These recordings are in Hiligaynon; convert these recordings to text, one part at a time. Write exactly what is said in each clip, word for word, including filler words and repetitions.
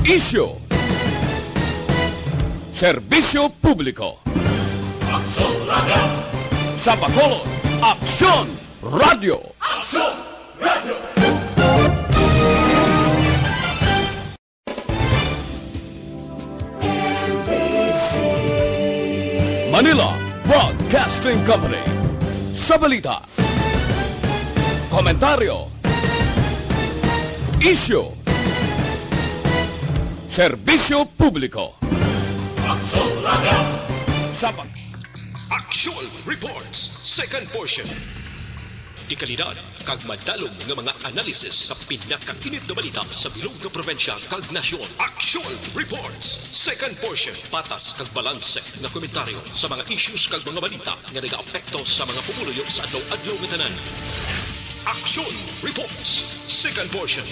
Isyu. Serbisyo publiko. Aksyon Radio. Sa Bacolod, Aksyon Radio. Aksyon Radio. Manila Broadcasting Company. Sa balita, komentaryo, isyu, serbisyo publiko. Aksyon Radio. Sa pag- Action Reports, second portion. Dekalidad kag madalom nga mga analysis sa pinakainit nga balita sa bilog nga probinsya kag nasyon. Action Reports, second portion. Patas kag balanse nga komentaryo sa mga issues kag mga balita nga nagaapekto sa mga pumuluyo sa adlaw-adlaw nga tanan. Action Reports, second portion.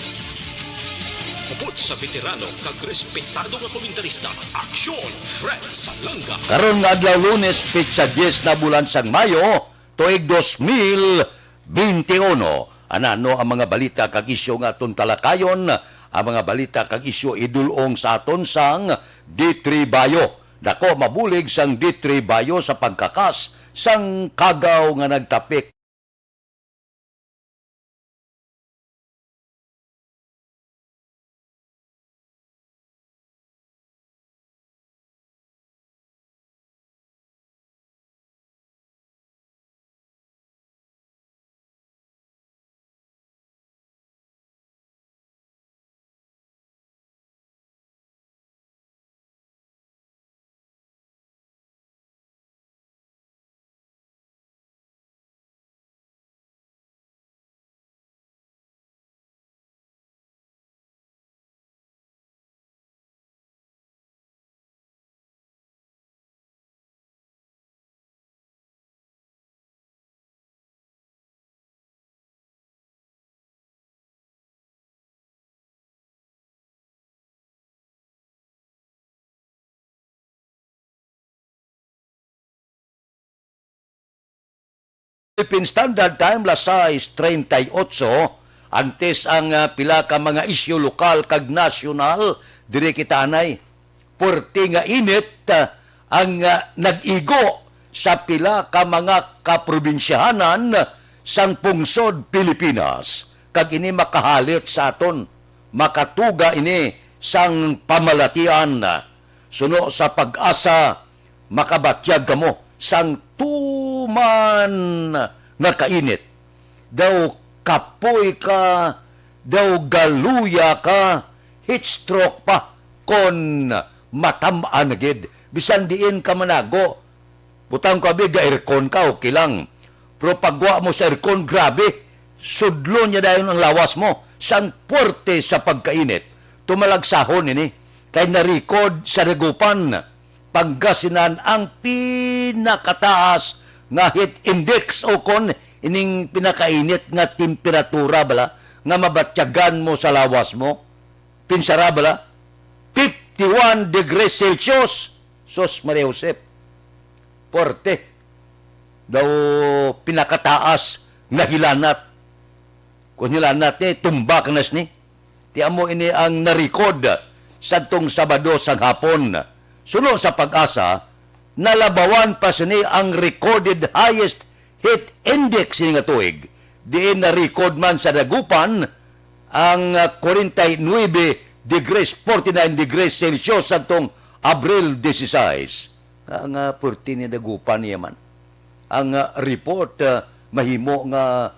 Upod sa veterano kag respetado nga komentarista, Aksyon Fred Salanga. Karon nga adlaw, Lunes, petsa diyes na bulan sang Mayo, tuig dos mil beintiuno. Anano ang mga balita kag isyu nga aton talakayon? Ang mga balita kag isyu idul-ong sa aton sang D three Bayo. Dako mabulig sang D three Bayo sa pagkakas sang kagaw nga nagtapik. Philippine Standard Time, las sais treinta y ocho, antes ang, ah, pila ka mga isyu lokal kag nasyonal, diri kita anay. Puwerte nga init, ah, ang, ah, nag-igo sa pila ka mga kaprobinsyahanan sang pungsod Pilipinas, kag ini makahalit sa aton, makatuga ini sang pamalatian. Suno sa PAGASA, makabatyag kamo sang tuman nga kainit. Daw kapoy ka, daw galuya ka, heat stroke pa kon matam-an na gid. Bisan diin ka manago, butang ko abi, ga-aircon ka, okay lang. Pero pagwa mo sa aircon, grabe, sudlon niya dayon ang lawas mo. Sang puwerte sa pagkainit, tumalagsahon ini kay na-record sa Dagupan, Pangasinan ang pinakataas nga heat index, o kon ining pinakainit nga temperatura bala nga mabatyagan mo sa lawas mo. Pinsara bala, fifty-one degrees Celsius. Sus, Maria Josep. Puwerte. Daw pinakataas nga hilanat. Kung hilanat ni, tumba ka na sini. Ti amo ini ang na-record sadtong Sabado sang hapon. Suno sa PAGASA, nalabawan pa sini ang recorded highest heat index sini nga tuig, diin na-record man sa Dagupan ang, ah, forty-nine degrees, forty-nine degrees Celsius sadtong Abril dieciséis. Nga, nga forty ni Dagupan niya man. Ang, ah, report, ah, mahimo nga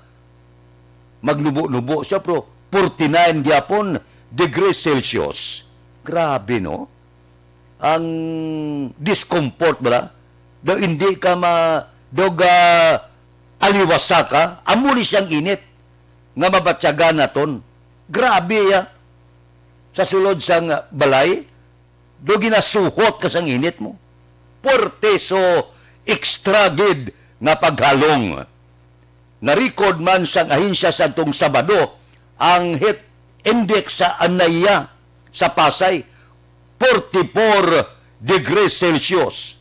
magnubo-nubo siya, pero forty-nine gyapon degrees Celsius. Grabe, no? Ang discomfort bala, daw hindi ka ma-, daw ga-, aliwasa ka, amo ni siyang init nga mabatyagan naton. Grabe, ya. Sa sulod sang balay, daw ginasuhot ka sang init mo. Puwerte, so extra gid nga paghalong. Na-record man sang ahensya sadtong Sabado ang heat index sa ANAIA sa Pasay, forty-four degrees Celsius.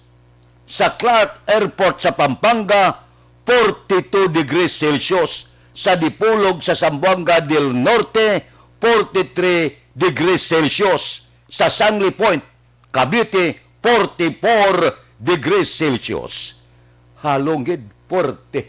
Sa Clark Airport sa Pampanga, forty-two degrees Celsius. Sa Dipolog sa Zamboanga del Norte, forty-three degrees Celsius. Sa Sangli Point, Cavite, forty-four degrees Celsius. Halong gid, forty.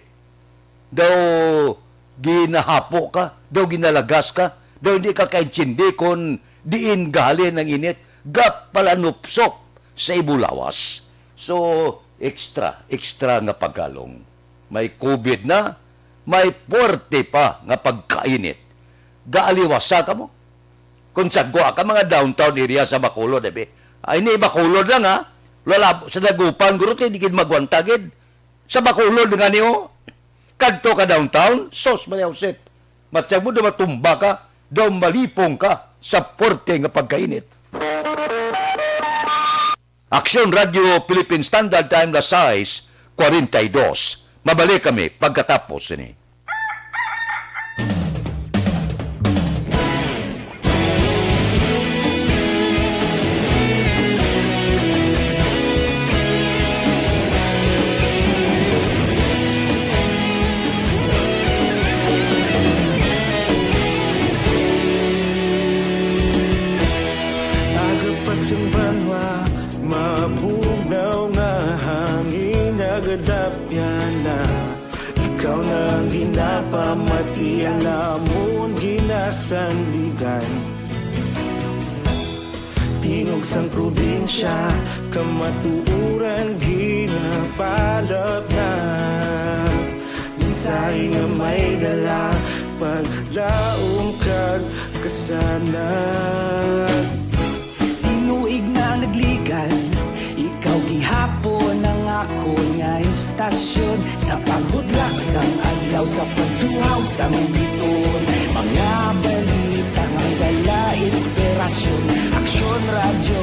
Daw ginahapo ka, daw ginalagas ka, daw hindi ka kaintindi kung diin gahalin ang init, gapalanupsop sa imo lawas. So, extra, extra nga paghalong. May covid na, may forty pa nga pagkainit. Gaaliwasa ka mo? Kung sagwa ka mga downtown area sa Bacolod, abi. Ay, ni Bacolod lang, ha? Wala, sa Dagupan, guro, ti, di gid magwanta, gid. Sa Bacolod nga niyo, kadto ka downtown, sos, Maria Josep. Matsag mo, daw matumba ka, daw malipong ka sa porte nga pagkainit. Aksyon Radio Philippine Standard Time, las sais cuarenta y dos. Mabalik kami pagkatapos sini. Aga pa sing banwa, mabugnaw nga hangin nagadapyan na. Ikaw na ang ginapamatian namon ginasandigan. Tingog sang probinsya, kamatuoran ginapalapnag. Mensahe nga may dala, paglaom kag kasanag. Tinuig na nagligan, ikaw gihapon ang akon nga istasyon. Sa pagbutlak sang adlaw, sa pagtuhaw sang biton, mga balita nga dala inspirasyon. Aksyon Radyo,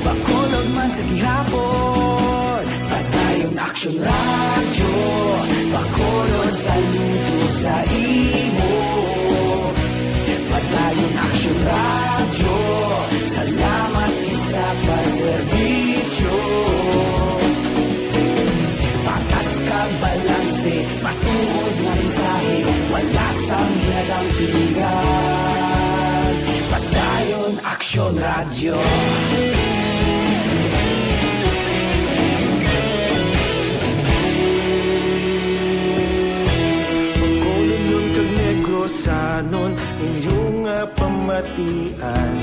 Bacolod man sa gihapon. Padayon Aksyon Radyo, Bacolod, saludo sa imo. Padayon Aksyon Radyo, salamat gid sa pagserbisyo. Patas kag balanse, matuod nga mensahe, wala sang ginadampigan. Padayon Aksyon Radyo. Bacolod kag Negrosanon, inyo nga pamatian.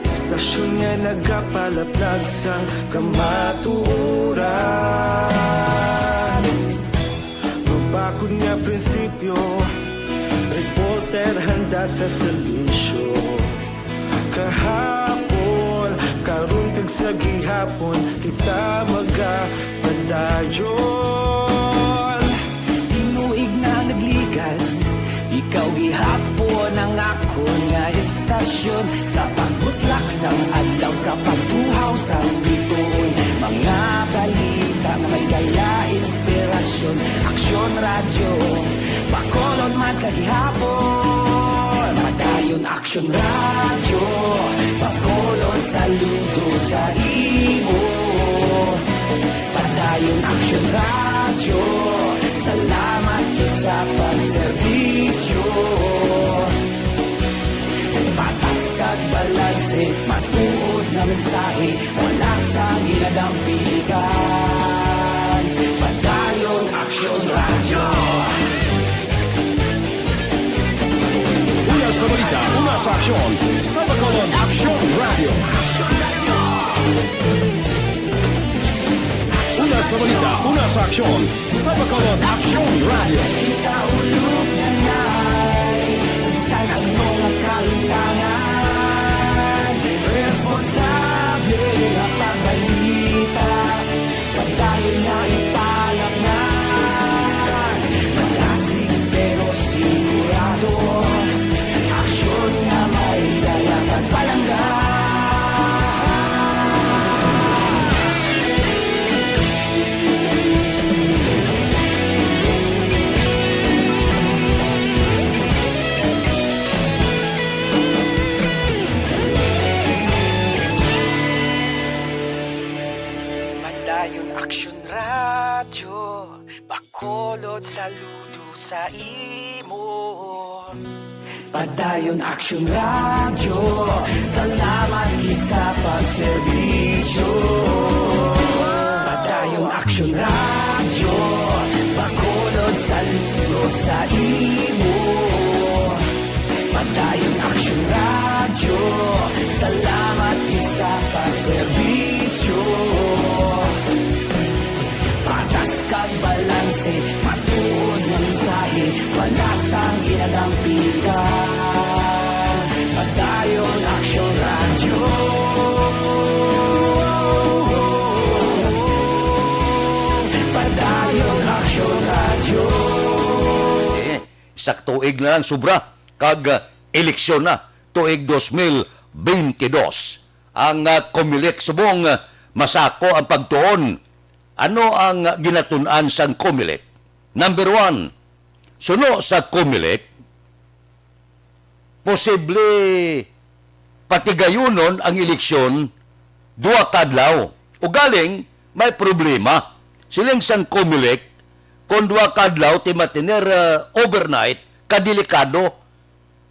Istasyon nga nagapalaplag sang kamatuoran. Mabakod nga prinsipyo, reporter handa sa serbisyo. Kahapon, karon kag sa gihapon, kita magapadayon. Tinuig na nagligan, ikaw gihapon ang akon nga istasyon. Sa pagbutlak sang adlaw, sa pagtuhaw sang bituon, mga balita nga may dala inspirasyon. Aksyon Radyo, Bacolod man sa gihapon. Padayon Aksyon Radyo, Bacolod, saludo sa imo. Padayon Aksyon Radyo, salamat gid sa pagserbisyo. Patas kag balanse, matuod nga mensahe, wala sang ginadampigan. Padayon Aksyon Radyo. Una sa balita, una sa aksyon, sa Bacolod Aksyon Radyo. Una sa balita, una sa aksyon, sa Bacolod Aksyon Radyo. Kita ulog na ngay, sa bisan ano nga kahimtangan, responsable nga pagbalita. Padayon nga ipalapngan, malasig pero sigurado. Aksyon nga may dala kag palangga. Padayon Aksyon Radyo, Bacolod, saludo sa imo. Padayon Aksyon Radyo, salamat gid sa pagserbisyo. Padayon Aksyon Radyo, bakulod saludo sa imo. Padayon Aksyon Radyo, salamat gid sa pagserbisyo. Patas kag balanse, matuod nga mensahe, wala sang ginadampigan. Padayon Aksyon Radyo. Padayon Aksyon Radyo. Eh, isa ka tuig na lang sobra kag, ah, eleksyon na, tuig dos mil bente dos. Ang, ah, Comelec subong, ah, masako ang pagtuon. Ano ang, ah, ginatun-an sang Comelec? Number one, suno sa Comelec, posible patigayunon ang eleksyon duha ka adlaw. Ugaling may problema. Siling sang Comelec, kung duha ka adlaw ti matiner, ah, overnight, kadelikado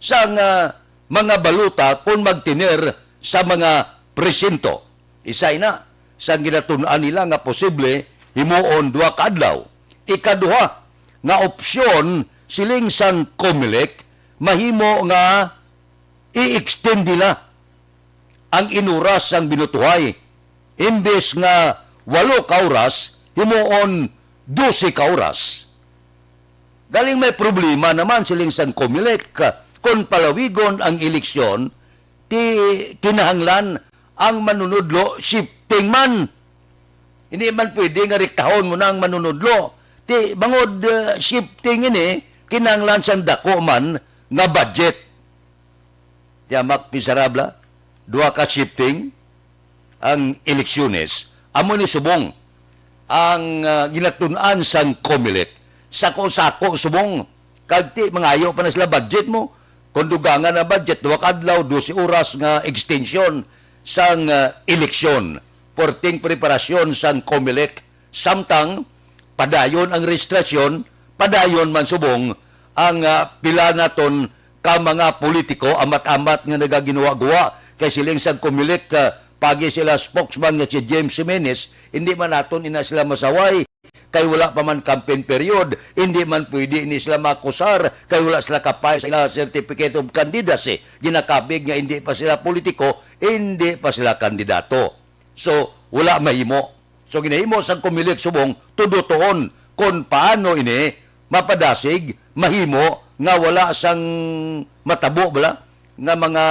sang, ah, mga balota kon magtiner sa mga presinto. Isa ina sang ginatun-an nila nga posible himuon duha ka adlaw. Ikaduha nga opsyon, siling sang Comelec, mahimo nga i-extend nila ang inuras sang binutuhay. Imbes nga walo ka oras, himuon dose ka oras. Galing may problema naman, siling sang Comelec, kon palawigon ang eleksyon, ti kinahanglan ang manunudlo shifting man. Hindi man pwede nga rektahon mo na ang manunudlo. Ti bangod, uh, shifting ini, kinahanglan sang dako man nga budget. Ti Mac Pisarabla, duha ka shifting ang eleksyones. Amo ni subong ang, ah, ginatun-an sang Comelec. Sako-sako subong, kag ti mangayo pa na sila budget mo. Kung dugangan ang budget, duha ka adlaw, dose oras nga extension sang, ah, eleksyon. Perting preparasyon sang Comelec. Samtang padayon ang rehistrasyon, padayon man subong ang, ah, pila naton ka mga politiko, amat-amat nga nagaginuwa-guwa. Kay siling sang Comelec, ah, pagi sila spokesman nga si James Jimenez, hindi man naton ina sila masaway, kay wala pa man campaign period, hindi man pwede ni sila makusar, kay wala sila kapay sa ila certificate of candidacy. Ginakabig nga hindi pa sila politiko, hindi pa sila kandidato. So, wala mahimo. So, ginahimo sang Comelec subong tudotoon kon paano ini mapadasig, mahimo nga wala sang matabo bala nga mga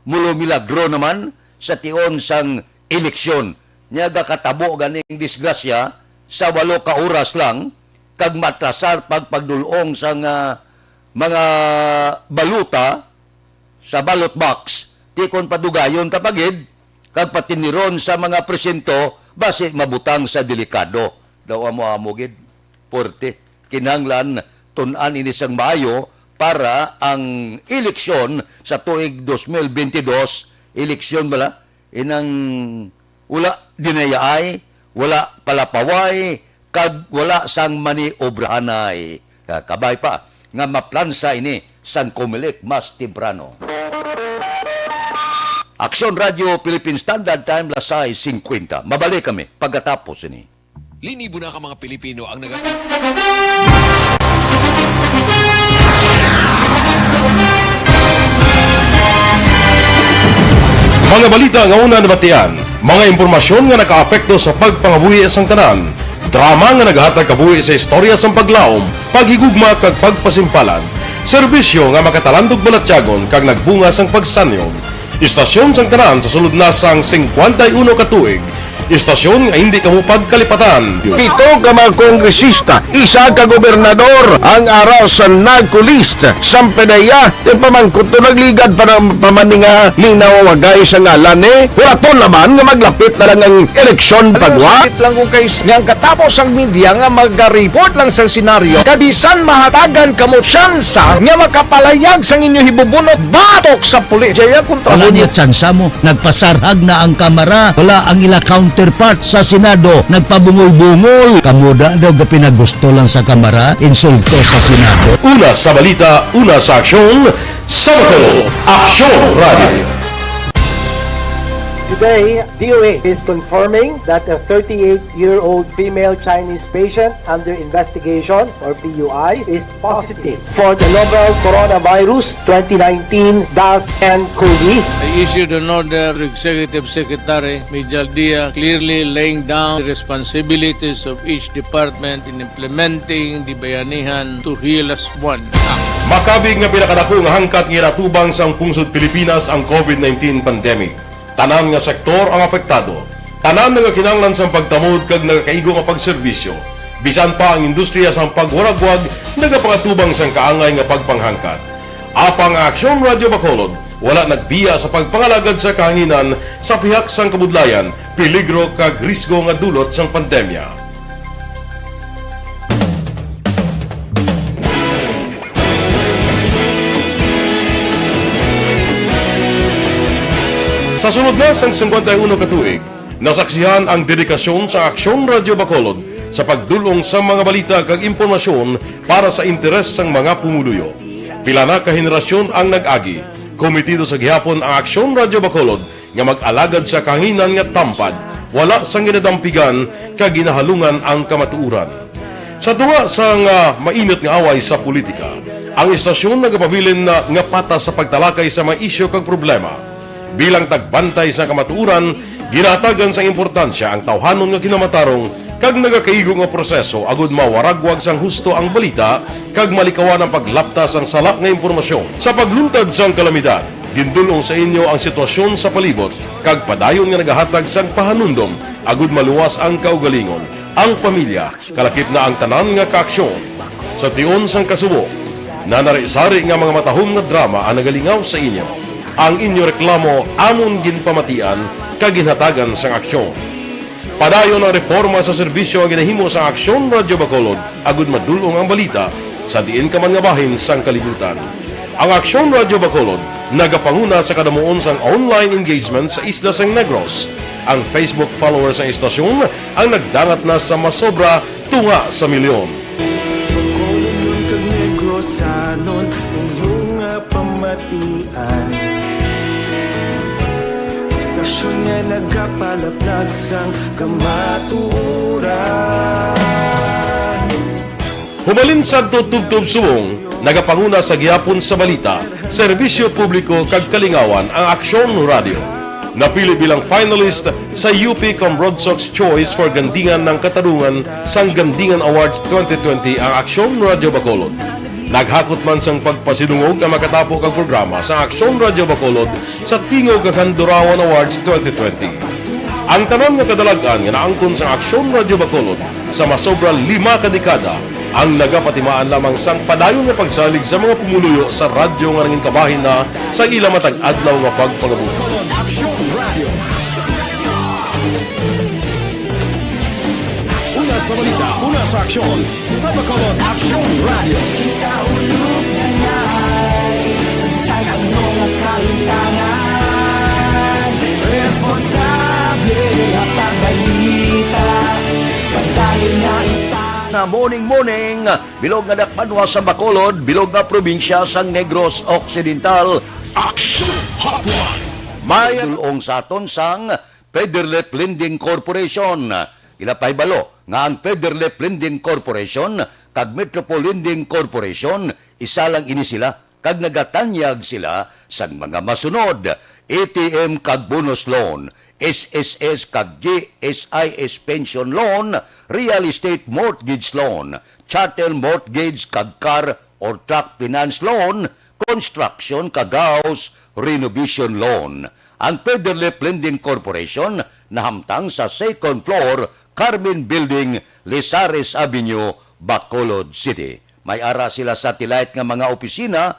mulomilagro naman sa tion sang eleksyon. Nya gakatabo ganing disgrasya sa walo ka oras lang kag matrasar pag pagdul-ong sang, ah, mga balota sa ballot box, ti kon padugayon ka pa gid, kag patiniron sa mga presinto, basi mabutang sa delikado. Daw amo-amo gid. Porte, kinahanglan tun-an ini sang maayo para ang eleksyon sa tuig dos mil bente dos, eleksyon bala, inang wala dinayaay, wala palapaway, kag wala sang maniobrahanay. Ah, kabay pa nga maplansa ini sang Comelec mas temprano. Aksyon Radio Philippine Standard Time, las sais singkwenta. Mabalik kami pagkatapos ini. Linibo na ka mga Pilipino ang naga- Mga balita nga una nabatian, mga impormasyon nga nakaapekto sa pagpangabuhi sang tanan, drama nga naghatag kabuhi sa istorya sang paglaom, paghigugma kag pagpasimpalan, serbisyo nga makatalandog balatyagon kag nagbunga sang pagsanyog. Istasyon sang tanan sa sulod na sang singkwenta y uno ka tuig. Istasyon nga hindi kamo pagkalipatan. Pito ka mga kongresista, isa ka gobernador ang ara sa NAGCO list. Sampanaya, ti pamangkot to nagligad pa na, pa man ni nga linawagay sa ngalan, eh. Huraton naman nga maglapit na lang ang eleksyon pagwa. Sakit lang kung kay nga ang katapos ang media nga magareport lang sa senaryo, kabisan mahatagan kamo tsansa nga makapalayag sang inyo hibubunot batok sa pulis. Jaya kontra Wala mo niya tsansa mo. Nagpasarhag na ang kamara. Wala ang ila counter. counterpart sa Senado nagpabungol-bungol. Kamo da daw gapinagusto lang sa Kamara, insulto sa Senado. Una sa balita, una sa aksyon, sa Bacolod, Aksyon Radio. Today, D O A is confirming that a thirty-eight-year-old female Chinese patient under investigation, or P U I, is positive for the novel coronavirus twenty nineteen dash N cov. I issued an order to Executive Secretary Mijal Dia, clearly laying down the responsibilities of each department in implementing the Bayanihan to Heal As One Act. Makabig nga pinakadako nga hangkat nga ginatubang sang pungsod Pilipinas ang covid nineteen pandemic. Tanan nga sektor ang apektado. Tanan nga kinahanglan sang pagtamod kag nagakaigo nga pagserbisyo. Bisan pa ang industriya sang pagwaragwag nagapangatubang sang kaangay nga pagpanghangkat. Apang ang Aksyon Radio Bacolod wala nagbiya sa pagpangalagad sa kahanginan sa pihak sang kabudlayan, peligro kag risgo nga dulot sang pandemya. Sa sulod na sang singkwenta y uno ka tuig, nasaksihan ang dedikasyon sa Aksyon Radio Bacolod sa pagdul-ong sa mga balita kag impormasyon para sa interes sang mga pumuluyo. Pila na ka henerasyon ang nag-agi. Komitido sa gihapon ang Aksyon Radio Bacolod nga mag-alagad sa kahanginan nga tampad, wala sang ginadampigan kag ginahalungan ang kamatuoran. Sa tunga sang, ah, mainit nga away sa politika, ang istasyon nagapabilin na nga patas sa pagtalakay sa mga isyu kag problema. Bilang tagbantay sa kamatuoran, ginahatagan sang importansya ang tawhanon nga kinamatarong kag nagakaigo nga proseso agud mawaragwag sang husto ang balita kag malikawan ang paglapta sang sala nga impormasyon. Sa pagluntad sang kalamidad, gindul-ong sa inyo ang sitwasyon sa palibot kag padayon nga nagahatag sang pahanumdom agud maluwas ang kaugalingon, ang pamilya, kalakip na ang tanan nga kaaksyon. Sa tion sang kasubo, nanari-sari nga mga matahom nga drama ang nagalingaw sa inyo. Ang inyo reklamo amon ginpamatian kag ginhatagan sang aksyon. Padayon ang reporma sa serbisyo nga ginahimo sang Aksyon Radio Bacolod agud madul-ong ang balita sa diin ka man nga bahin sang kalibutan. Ang Aksyon Radio Bacolod nagapanguna sa kadamuon sang online engagement sa isla sang Negros. Ang Facebook followers sang istasyon ang nagdangat na sa masobra tunga sa milyon. Bacolodnon kag Negrosanon, inyo nga pamatian. Istasyon nga nagapalaplag sang kamatuoran. Humalin sadto tubtob subong, nagapanguna sa gihapon sa balita, serbisyo publiko kag kalingawan ang Aksyon Radio. Napili bilang finalist sa U P Cambrodsoc's Choice for Gandingan ng Katarungan sang Gandingan Awards twenty twenty ang Aksyon Radio Bacolod. Naghakot man sang pagpasidungog ang makatapo kag programa sa Aksyon Radio Bacolod sa Tingog kag Handurawan Awards twenty twenty. Ang tanan nga kadalag-an nga naangkon sang Aksyon Radio Bacolod sa masobra lima ka dekada ang nagapatimaan lamang sang padayon nga pagsalig sa mga pumuluyo sa radyo nga nangin kabahin na sa ila matag adlaw nga pagpangabuhi. Bacolod Aksyon Radio. Una sa balita, una sa aksyon, sa Bacolod Aksyon Radio. Kita ulog na ngay, sagsag ang mga kaintangan. Responsable at pagbalita, padayon nga ita. Na morning, morning, bilog nga dakbanwa sa Bacolod, bilog nga probinsya sang Negros Occidental. Action Hotline. May dul-ong sa aton sang Federlip Lending Corporation. Ginapahibalo nga ang Federlip Lending Corporation kag Metropol Lending Corporation, isa lang ini sila, kag nagatanyag sila sang mga masunod: A T M kag bonus loan, S S S kag G S I S pension loan, real estate mortgage loan, chattel mortgage kag car or truck finance loan, construction kag house renovation loan. Ang Federlip Lending Corporation nahamtang sa second floor, Carmen Building, Lizares Avenue, Bacolod City. May ara sila satellite nga mga opisina.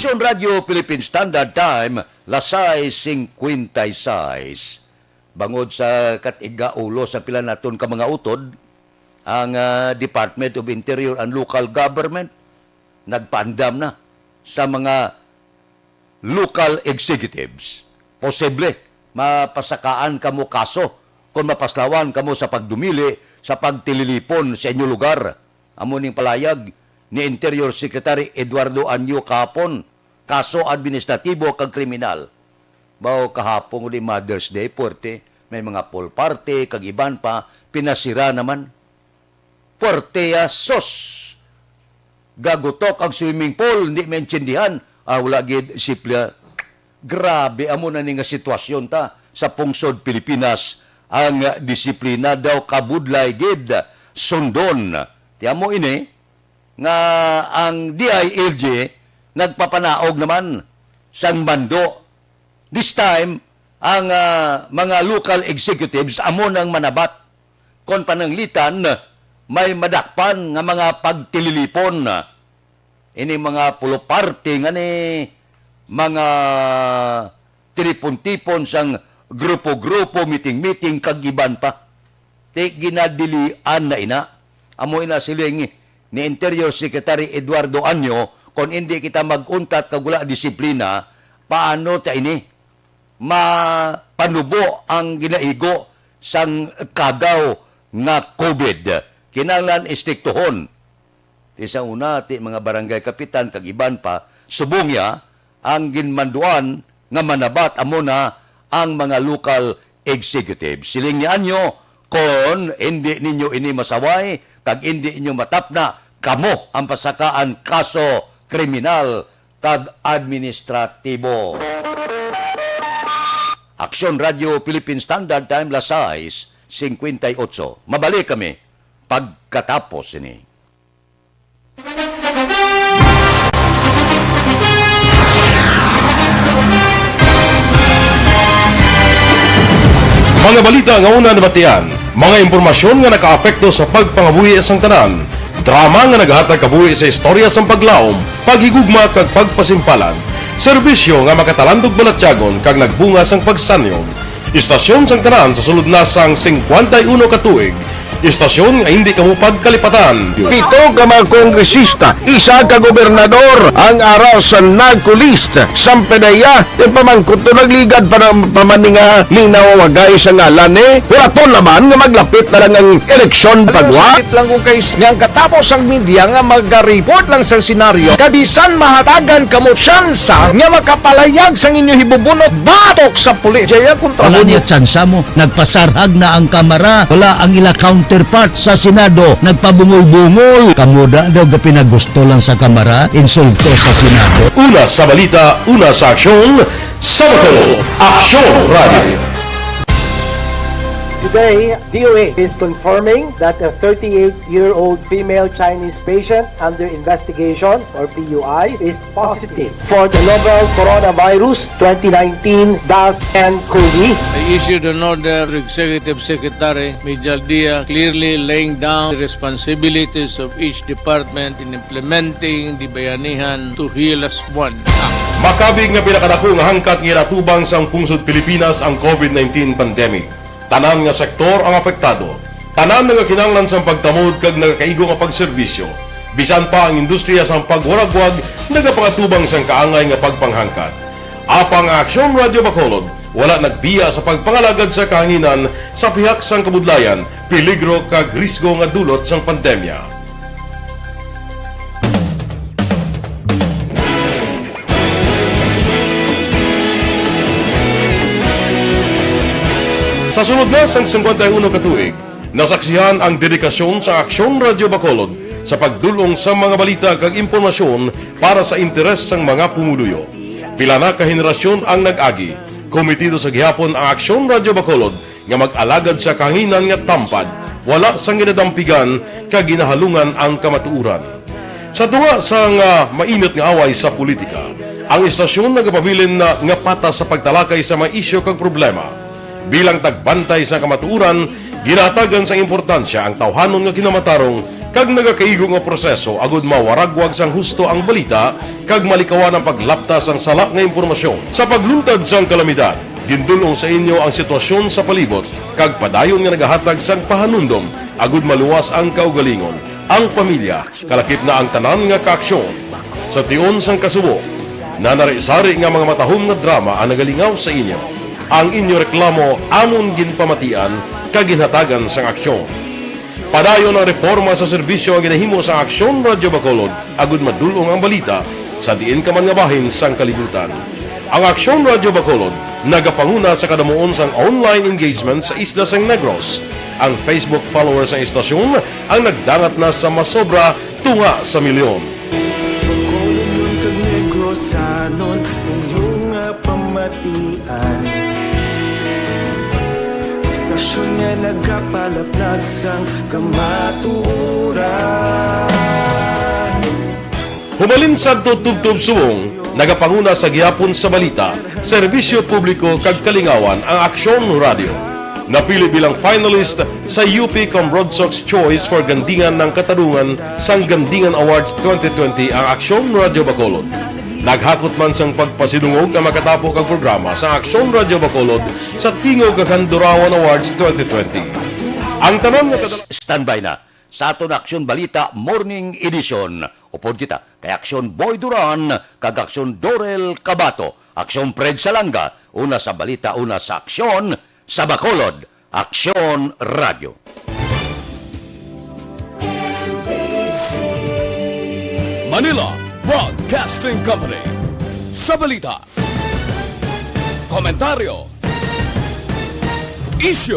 Radyo Philippine Standard Time, las sais cincuenta y seis. Bangod sa kat-igaulo sa pila naton ka mga utod, ang, ah, Department of Interior and Local Government nagpaandam na sa mga local executives. Posible mapasakaan kamo kaso kung mapaslawan kamo sa pagdumili sa pagtililipon sa inyo lugar. Amo ning palayag ni Interior Secretary Eduardo Anyo kahapon, kaso administratibo kag kriminal. Mao kahapon uli Mother's Day, puwerte, may mga pool party kag iban pa, pinasira naman. Puwerte, ah, sus! Gagutok ang swimming pool, hindi maintindihan. Ah, wala gid, simple. Grabe, amo na ni nga sitwasyon ta sa pungsod Pilipinas. Ang disiplina daw kabudlay gid sundon. Ti amo ini nga ang D I L G nagpapanaog naman sang mando. This time, ang, ah, mga local executives amo nang manabat kon pananglitan may madakpan nga mga pagtililipon. Ini mga puluparte nga ni mga tipon-tipon sang grupo-grupo, meeting-meeting, kag iban pa. Ti ginadilian na ina. Amo ina siling ni Interior Secretary Eduardo Anyo, "Kon indi kita mag-untat kag wala disiplina, paano ta ini mapanubo ang ginaigo sang kagaw nga COVID? Kinahanglan istriktuhon." Ti sa una, ti mga barangay kapitan kag iban pa, subong niya, ang ginmanduan nga manabat amo na ang mga local executive. Siling ni Anyo, "Kon indi ninyo ini masaway kag indi inyo matapna, kamo ang pasakaan kaso kriminal kag administratibo." Aksyon Radio Philippine Standard Time, las sais cincuenta y ocho. Mabalik kami pagkatapos ini. Mga balita nga una nabatian, mga impormasyon nga nakaapekto sa pagpangabuhi sang tanan, drama nga nagahatag kabuhi sa istorya sang paglaom, paghigugma kag pagpasimpalan, serbisyo nga makatalandog balatyagon kag nagbunga sang pagsanyon. Istasyon sang tanan sa sulod na sang cincuenta y uno ka tuig. Istasyon nga hindi kamo pagkalipatan. Pito ka mga kongresista, isa ka gobernador ang ara sa NAGCO list. Sang P D E A, ti pamangkot to nagligad pa na, pa man ni nga linawagay sa ngalan ni. Wala to naman nga maglapit na lang ang eleksyon pagwa. Sakit lang kung kay nga ang katapos ang media nga magaripot lang sa senaryo. Kabisan mahatagan kamo tsansa nga makapalayag sang inyo hibubunot batok sa pulis. Jaya kontra Wala mo niya tsansa mo. Nagpasarhag na ang Kamara. Wala ang ila counterpart sa Senado. Nagpabungol-bungol. Kamo da daw gapinagusto lang sa Kamara. Insulto sa Senado. Una sa balita, una sa aksyon, sa Bacolod, Aksyon Radio. Today, D O A is confirming that a thirty-eight-year-old female Chinese patient under investigation, or P U I, is positive for the novel coronavirus twenty nineteen dash N COVID. I issued an order to Executive Secretary Mijal Dia, clearly laying down the responsibilities of each department in implementing the Bayanihan to Heal Us One Act. Makabig nga pinakadako nga hangkat nga ginatubang sang pungsod Pilipinas ang COVID nineteen pandemic. Tanan nga sektor ang apektado. Tanan nagakinahanglan sang pagtamod kag nagakaigo nga pagserbisyo. Bisan pa ang industriya sang pagwaragwag nagapangatubang sang kaangay nga pagpanghangkat. Apang ang Aksyon Radio Bacolod wala nagbiya sa pagpangalagad sa kahanginan sa pihak sang kabudlayan, peligro kag risgo nga dulot sang pandemya. Sa sulod na sang cincuenta y uno ka tuig, nasaksihan ang dedikasyon sa Aksyon Radio Bacolod sa pagdul-ong sa mga balita kag impormasyon para sa interes sang mga pumuluyo. Pila na ka henerasyon ang nag-agi. Komitido sa gihapon ang Aksyon Radio Bacolod nga mag-alagad sa kahanginan nga tampad, wala sang ginadampigan kag ginahalungan ang kamatuoran. Sa tunga sang, ah, mainit nga away sa politika, ang istasyon nagapabilin na nga patas sa pagtalakay sa mga isyu kag problema. Bilang tagbantay sa kamatuoran, ginahatagan sang importansya ang tawhanon nga kinamatarong kag nagakaigo nga proseso agud mawaragwag sang husto ang balita kag malikawan ang paglapta sang sala nga impormasyon. Sa pagluntad sang kalamidad, gindul-ong sa inyo ang sitwasyon sa palibot kag padayon nga nagahatag sang pahanumdom agud maluwas ang kaugalingon, ang pamilya, kalakip na ang tanan nga kaaksyon. Sa tion sang kasubo, nanari-sari nga mga matahom nga drama ang nagalingaw sa inyo. Ang inyo reklamo amon ginpamatian kag ginhatagan sang aksyon. Padayon ang reporma sa serbisyo nga ginahimo sang Aksyon Radyo Bacolod agud madul-ong ang balita sa diin ka man nga bahin sang kalibutan. Ang Aksyon Radyo Bacolod nagapanguna sa kadamuon sang online engagement sa isla sang Negros. Ang Facebook followers sang istasyon ang nagdangat na sa masobra tunga sa milyon. Bacolod kag Negrosanon, inyo nga pamatian. Istasyon nga nagapalaplag sang kamatuoran. Hubalin sadto tubtob subong, nagapanguna sa gihapon sa balita, serbisyo publiko kag kalingawan ang Aksyon Radyo. Napili bilang finalist sa U P Cambrodsoc's Choice for Gandingan ng Katarungan sang Gandingan Awards twenty twenty ang Aksyon Radyo Bacolod. Naghakot man sang pagpasidungog ang makatapo kag programa sa Aksyon Radyo Bacolod sa Tingog kag Handurawan Awards twenty twenty. Ang tanan nga kadal- Standby na sa aton Aksyon Balita Morning Edition. Upod kita kay Aksyon Boy Duran kag Aksyon Dorel Cabato, Aksyon Fred Salanga, una sa balita, una sa aksyon, sa Bacolod, Aksyon Radyo. Manila Broadcasting Company. Sa balita, komentaryo, isyu,